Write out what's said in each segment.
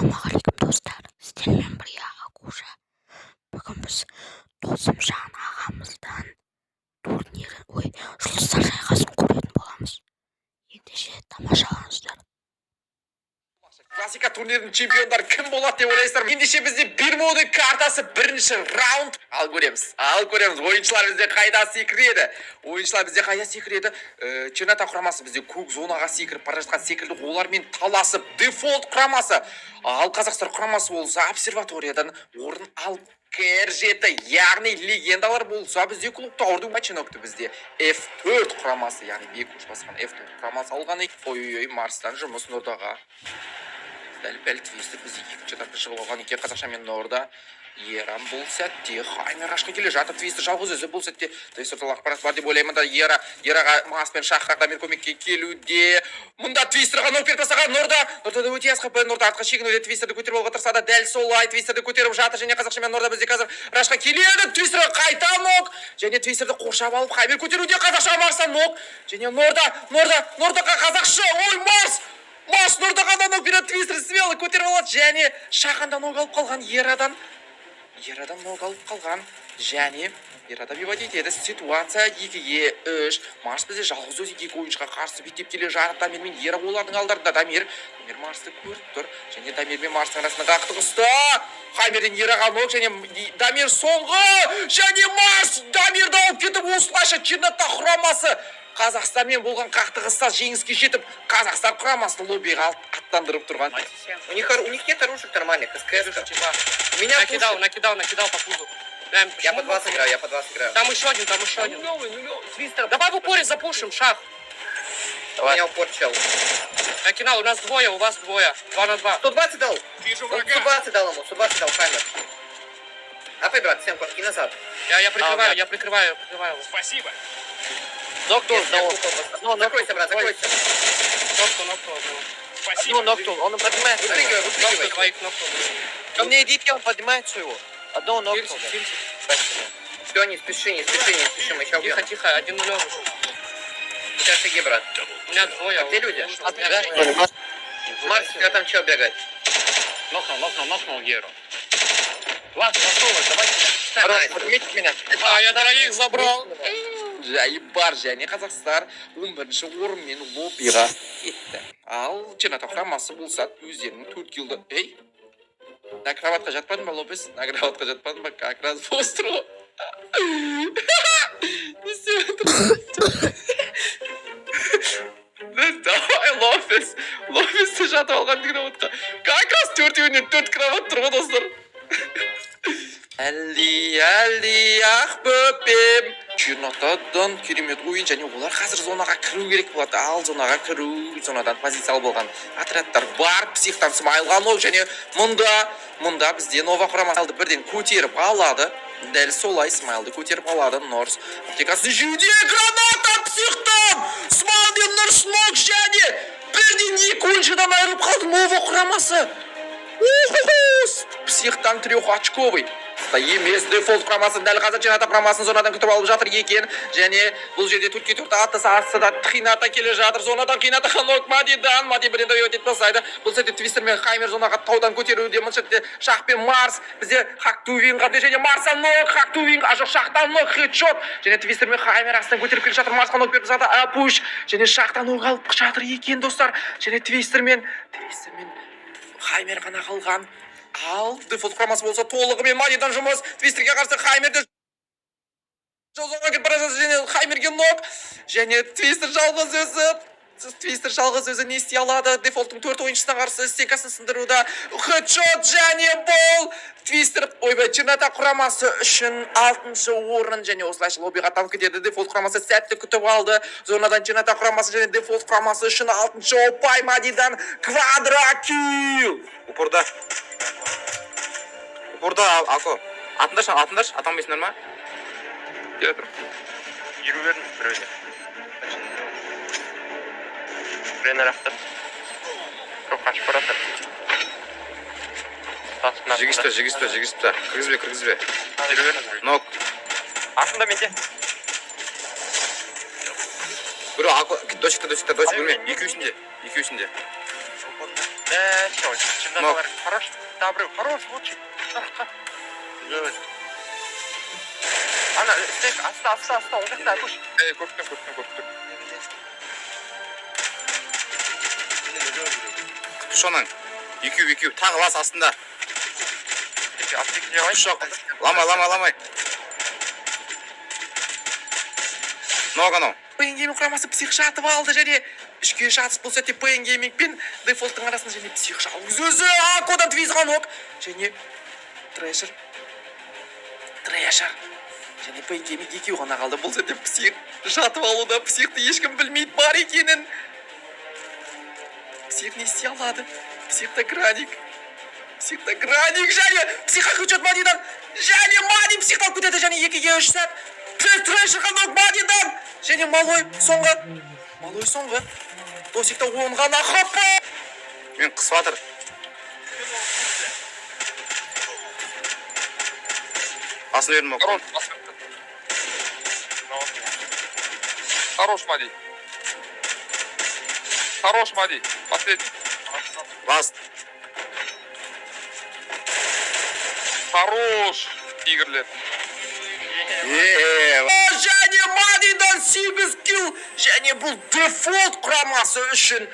Ассалаумағалейкум, достар! Сіздермен бірге Акуша. Бүгін біз Досымжан ағамыздан турнир, ой, Жұлдыздар шайқасын көретін боламыз. Ендеше, тамашалаңыздар. Классика турнирінің чемпиондары кім болады деп ойлайсыздар? Ендеше, бізде Бермуды картасы, бірінші раунд. Ал көреміз, ал көреміз, ойыншылар бізде қайда секіреді? Ойыншылар бізде қайда секіреді? Чернота құрамасы бізде көк зонаға секіріп бара жатқан секілді, олармен таласып Дефолт құрамасы. Ал Қазақстан құрамасы болса, обсерваториядан орын алып КР 7, яғни легендалар болса, бізде клубта орду Мачинокты бізде F4 құрамасы, яғни Бекуш басқан F4 құрамасы алған екен. Ой, ой, ой, Марстан жұмыс Нұрдаға. Дәл пәл Твистер бізде екінші этапта шығып алған екен қазақша мен Норда. Ерам бұл сәтте Хаймер ашқа келе жатыр. Твистер жалғыз өзі бұл сәтте. Твистер туралы ақпарат бар деп ойлаймын да. Ера, Ераға Мас пен Шахқа Дамир көмекке келуде. Мұнда Твистерға нок беріп тастаған Норда. Нордада өте аз ХП, Норда артқа шегінуде. Твистерді көтеріп алуға тырысады. Дәл солай, Твистерді көтеріп жатыр және қазақша мен Норда бізде қазір рашқа келеді. Твистерға қайта нок және Твистерді қоршап алып, Хаймер көтеруде. Қазақша Марстан нок және Норда, Норда, Нордаға қазақша, ой, Марс, Марс Нордаға да нок береді. Твистер смело көтеріп алады және Шаханда нок алып қалған Ерадан. Ерадан нок алып қалған және Ерада бивать етеді. Ситуация 2-ге 3. Марс бізде жалғыз өзі екі ойыншыға қарсы беттеп келе жатыр. Дамир мен Ера олардың алдарында. Дамир, Дамир Марсты көріп тұр және Дамир мен Марстың арасында қақтығысты. Хаймерден Ераға нок және Дамир соңғы және Марс Дамирді алып кетіп, осылайша Чернота құрамасы Қазақстанмен болған қақтығыста жеңіске жетіп, Қазақстан құрамасын лоббиға аттандырып тұрған. У них нет оружек нормальных, СКС. У меня Накидал, пушек. Накидал, накидал по пузу. Прям, Я почему? под вас играю, я под вас играю. Там еще один, там еще один. Давай в упоре запушим, шах. У меня упор, чел. Накидал, у нас двое, у вас двое. 2 на 2. 120 дал. Он 120 дал ему, 120 дал, Хаймер. Апай, брат, семку, откинь назад. Я прикрываю, я прикрываю, я прикрываю. Нокнул Я одного. кукол поставил. Закройся, брат, закройся. Нокнул, нокнул одного. Одного нокнул. Он поднимается. Выпрыгивай, Нокнул выпрыгивай. двоих, нокнул. Ко мне идите, он поднимается его. Одного нокнул. Хильчик, хильчик. Все, не спеши, не спеши, не спеши, мы сейчас убьем. Тихо, тихо, один нулевый. Сейчас шаги, брат. У меня двое. А где люди? У меня Марс, у тебя там чел бегает. Нокнул, нокнул, нокнул Геру. Ладно, засовывай, давайте. Хорош, Nice. поднимите меня. А, я троих забрал. Жайы бар және Қазақстан 11 орынмен лоббиға кетті. Ал Чернота құрамасы болса, өздерінің төрт киллді. Ей, на кроватқа жатпадың ба, Лопес? На кроватқа жатпадың ба? Как раз бос тұр ғой. Не істеп жатырсың? Давай, Лопес, Лопес те жатып алған кроватқа. Как раз төртеуіне төрт кровать тұр ғой, достар. Әлли, әлли, ақ бөпем. Чернотадан керемет ойын және олар қазір зонаға кіру керек болады. Ал зонаға кіру, зонадан позиция алып алған отрядтар бар. Психтан Смайлға нок және мұнда бізде Нова құрамасы алды, бірден көтеріп алады. Дәл солай, Смайлды көтеріп алады. Норс аптекасын жеуде, граната психтан! Смайл мен Норс нок және бірден екі ойыншыдан айырылып қалды Нова құрамасы. Уху! Психтан трехочковый емес. Дефолт құрамасы дәл қазір Чернота құрамасын зонадан күтіп алып жатыр екен және бұл жерде 4-ке 4 атыс астыда. Қината келе жатыр зонадан. Қинатаға нок Мадидан. Мади бірден добивать етіп тастайды. Бұл сәтте Твистер мен Хаймер зонаға таудан көтеруде. Бұл сәтте Шах пен Марс бізде Хактувинға және Марстан нок, Хактувин, а жоқ, Шахтан нок, хедшот және Твистер мен Хаймер астынан көтеріп келе жатыр. Марсқа нок беріп тастады Апуш және Шахтан нок алып жатыр екен, достар. Және Твистер мен Хаймер ғана қалған. Ал Дефолт құрамасы болса, толығымен Мадидан жұмыс. Твистерге қарсы Хаймерді жолға кетіп бара жатыр және Хаймерге нок және Твистер жалғыз өзі. Твистер жалғыз өзі не істей алады Дефолттың төрт ойыншысына қарсы? Стенкасын сындыруда, хедшот және бұл Твистер, ойбай, Чернота құрамасы үшін алтыншы орын және осылайша лоббиға танып кетеді. Дефолт құрамасы сәтті күтіп алды зонадан Чернота құрамасы және Дефолт құрамасы үшін алтыншы ұпай. Мадидан квадракилл. Упорда. Упорда, Ако. Атыңдаршы, атыңдаршы, ата алмайсыңдар ма? Келе тұр. Елу бердім біреуіне. Біреуін лақтыр. Көп қашып бара жатыр. Тастың артында. Жігісті, жігісті, жігісті. Кіргізбе, кіргізбе. Елу бердім біреуіне. Нок. Артында менде. Біреу Ако, дочекта, дочекта, дочек, өлме. Екеуісінде, екеуісінде. Нок. Хорош. Добрый, хорош, лучший. Ана, стек, аста, аста, аста, ол жақта, көш. Ей, көріп көріп көріп. Шонаң. Екеу, екеу. Тағы лас астында. Жоқ. Ламай, ламай, ламай. Нок анау. Пейн Гейминг құрамасы псих жатып алды және үшке жатыс бұл сәтте Пейн Гейминг пен Дефолттың арасында және псих жалғыз өзі Акодан Твизға нок және Трэшер, Трэшер және Пейн Гейминг екеу ғана қалды. Бұл сәтте псих жатып алуда, психті ешкім білмейді бар екенін. Псих не істей алады? Психта граник, психта граник және психа хедшот Мадидан және Мади психты алып кетеді және 2-ге 3 сәт. Трэшерға нок Мадидан және Малой соңғы, Малой соңғы, Досикта 10 ғана хп. Мен қысып жатыр. Басын бердім. Хорош, хорош, Мади. Хорош, Мади. Последний. Лас. Хорош, тигрлер. Е, Және Мадидан 8 килл және бұл Дефолт құрамасы үшін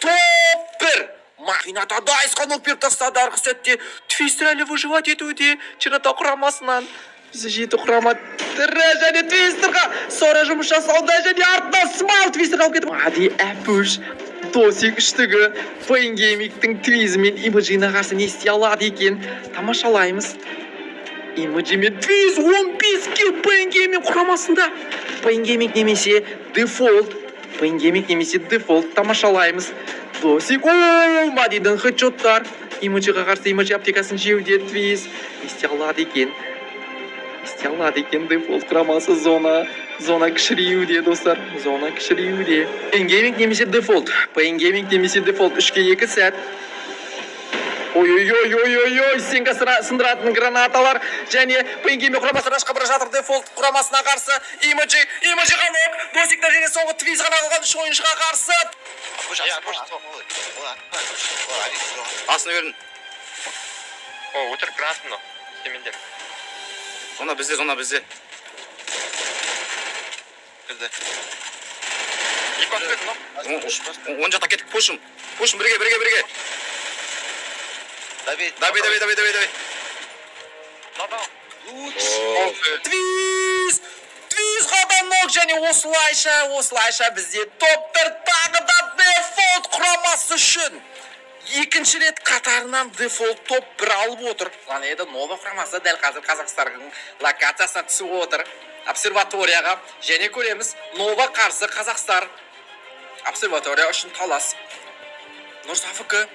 топ 1. Махината Дайсқа нок беріп тастады арғы сәтте. Твистер әлі выживать етуде Чернота құрамасынан. Бізде жеті құрама тірі және Твистерға Сора жұмыс жасауда және артынан Смайл Твистер алып кетіп. Мади, Әпуш, Досик үштігі Пейн Геймингтің Твизі мен Имаджина қарсы не істей алады екен, тамашалаймыз. Имаджи мен Твиз 15 килл Пейн Гейминг құрамасында. Пейн Гейминг немесе Дефолт. Пейн Гейминг немесе Дефолт, тамашалаймыз. Досик, о, Мадидан хедшоттар. Имаджиға қарсы Имаджи аптекасын жеуде. Твиз не істей алады екен? Не істей алады екен Дефолт құрамасы? Зона кішіреюде, достар. Зона кішіреюде. Пейн Гейминг немесе Дефолт. Пейн Гейминг немесе Дефолт 3-ке 2 сәт. Ой-ой-ой-ой-ой-ой, стенка сындыратын гранаталар және Пейн Гейминг құрамасы рашқа бара жатыр Дефолт құрамасына қарсы. Имаджи, Имаджиға нок, Досикта және соңғы Твиз ғана қалған үш ойыншыға қарсы. Басын бердім. О, өтір гранат Семендер. Зона бізде, зона бізде. Екі бас бердім, Оң жақта кеттік, пушым. Пушым, бірге, бірге, бірге. Добей. Добей, добей, добей, добей, добей. О, Твиз! Твизға да нок және осылайша бізде топ 1 тағы да Дефолт құрамасы үшін. Екінші рет қатарынан Дефолт топ 1 алып отыр. Планета Нова құрамасы дәл қазір Қазақстанның локациясына түсіп отыр. Обсерваторияға және көреміз Нова қарсы Қазақстан. Обсерватория үшін талас. Нұрс АФК.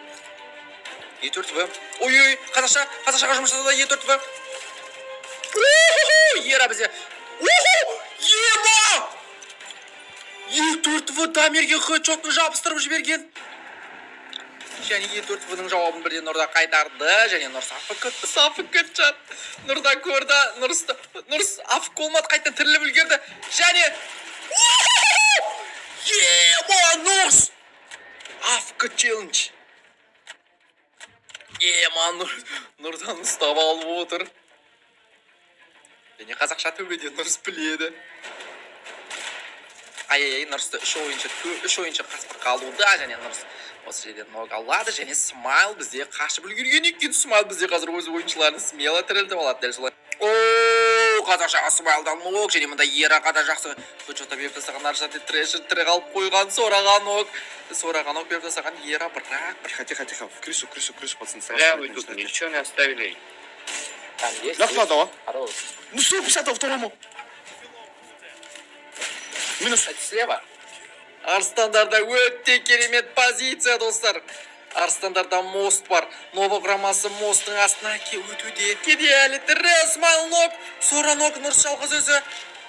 Е4В. Ой-ой, қазақша, қазақшаға жұмыс жасауда Е4В. Уху! Ера бізде. Уху! Ема! Е4В Дамирге хедшотны жабыстырып жіберген. Және Е4В-ның жауабын бірден Нұрда қайтарды. Және Нұрс АФК, АФК чат. Нұрда көрді, Нұрс, Нұрс АФК болмады, қайтадан тіріліп үлгерді. Және Уху! Ема, Нұрс! АФК челлендж. Ема, Нұр, Нұрдан ұстап алып отыр. Және қазақша төбеде Нұрс біледі. Ай-ай-ай, Нұрсты үш ойыншы, үш ойыншы қасқыр қалуда және Нұрс осы жерден нок алады және Смайл бізде қашып үлгерген екен. Смайл бізде қазір өз ойыншыларын смело тірілтіп алады дәл солай. О, қазақша Смайлдан нок және мында Ераға да жақсы хедшотта беріп тастаған. Ар жерде Трэшер тірі қалып қойған, Сораға нок. Сораға нок беріп тастаған Ера, бірақ Тихо, тихо, тихо. В крышу, крышу, крышу, пацаны. Сразу Бля, вы начинайте. тут ничего не оставили. Там есть? Нокнул одного. Хорош. Ну 150 второму. Минус. Это слева? Арыстандарда өте керемет позиция, достар. Арыстандарда мост бар. Нова құрамасы мосттың астына өтуде. Кеде әлі тірі Смайл нок, Сора нок, Нұрс жалғыз өзі.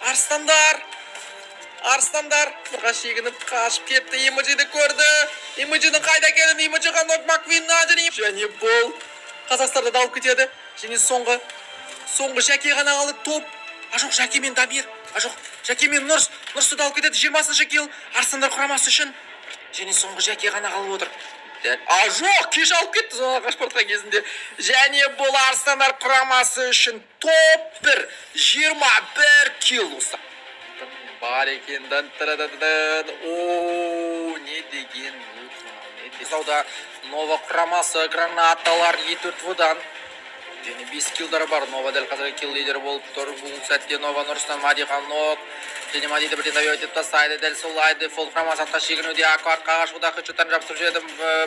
Арыстандар. Арыстандар нұрға шегініп қашып кетті. Имаджиді көрді. Имаджидің қайда екенін, Имаджиға нок, Маквинна және бұл Қазақстанда да алып кетеді. Және соңғы Жәке ғана қалды топ. А жоқ, Жәке мен Дамир. А жоқ, Жәке мен Нұрс. Нұрсты да алып кетеді. 20-килл Арыстандар құрамасы үшін. Және соңғы Жәке ғана қалып отыр. А, жоқ, кеш алып кетті зонаға қашып бара жатқан кезінде. Және бұл Арыстандар құрамасы үшін топ 1, 21 килл, достар. Бар екен, дан дан. О, не деген лут мынау, не деген. Сауда Нова құрамасы гранаталар Е4В-дан. Және 5 киллдары бар. Нова дәл қазір килл лидері болып тұр. Бұл сәтте Нова Нұрстан Мадиға нок. Және Мадиді бірден добивать етіп тастайды. Дәл солай дефолт құрамасы артқа шегінуде. Ако артқа қашуда, хедшоттан жабыстырып жіберді.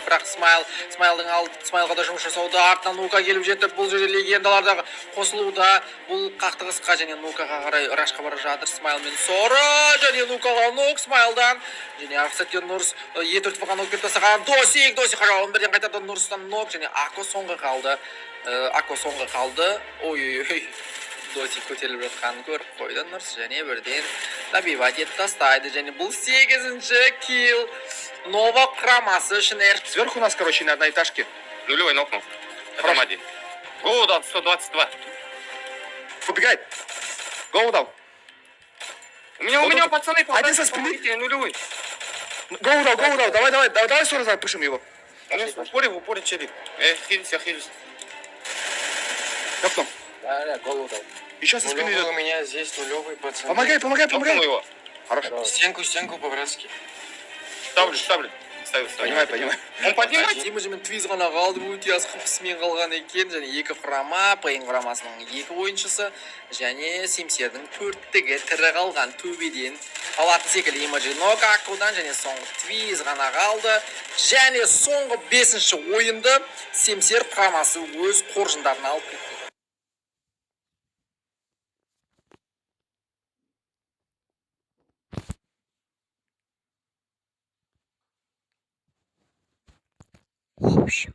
Бірақ Смайл, Смайлдың ал Смайлға да жұмыс жасауда. Артынан Нука келіп жетіп, бұл жерде легендалар да қосылуда. Бұл қақтығысқа және Нукаға қарай рашқа бара жатыр. Смайл мен Сора және Нукаға нок Смайлдан. Және ақ сәтте Нұрс Е4 бұған нок беріп тастаған. Досик, Досик жауабын бірден қайтарды Нұрстан нок және Ако соңғы қалды. Ако соңғы қалды. Ой, ой, ой. Досик көтеріліп жатқанын көріп қойды Нұрс және бірден добивать етіп тастайды. Және бұл сегізінші килл Нова құрамасы үшін. Сверху нас, короче, на одноэтажке. Нулевой нокнул. Это Мади. Голову дал 122. Убегает. Голову дал. У меня, у Вот меня, тут. пацаны, Один со спины. помогите, нулевой. Голову дал, голову дал. Давай, давай, давай, давай, 40 запишем его. У меня в упоре челик. Хилься, хилься. Нокнул. Да, голову дал. Еще со спины Нулевой идет. у меня здесь, нулевый, пацаны. Помогай, помогай, Нокнул помогай. его. Хорошо. Стенку, стенку по-братски. Ставлю, ставлю. Ставлю, ставлю. Понимаю, понимаю. Он поднимает? Теміржі мен Твиз ғана қалды, өте аз қапысымен қалған екен. Және екі құрама, Пейн құрамасының екі ойыншысы және Семсердің төрттігі тірі қалған. Төбеден алатын секілді Имаджи нок Акудан және соңғы Твиз ғана қалды. Және соңғы бесінші ойынды Семсер құрамасы өз қоржындарына алып кетті. В общем,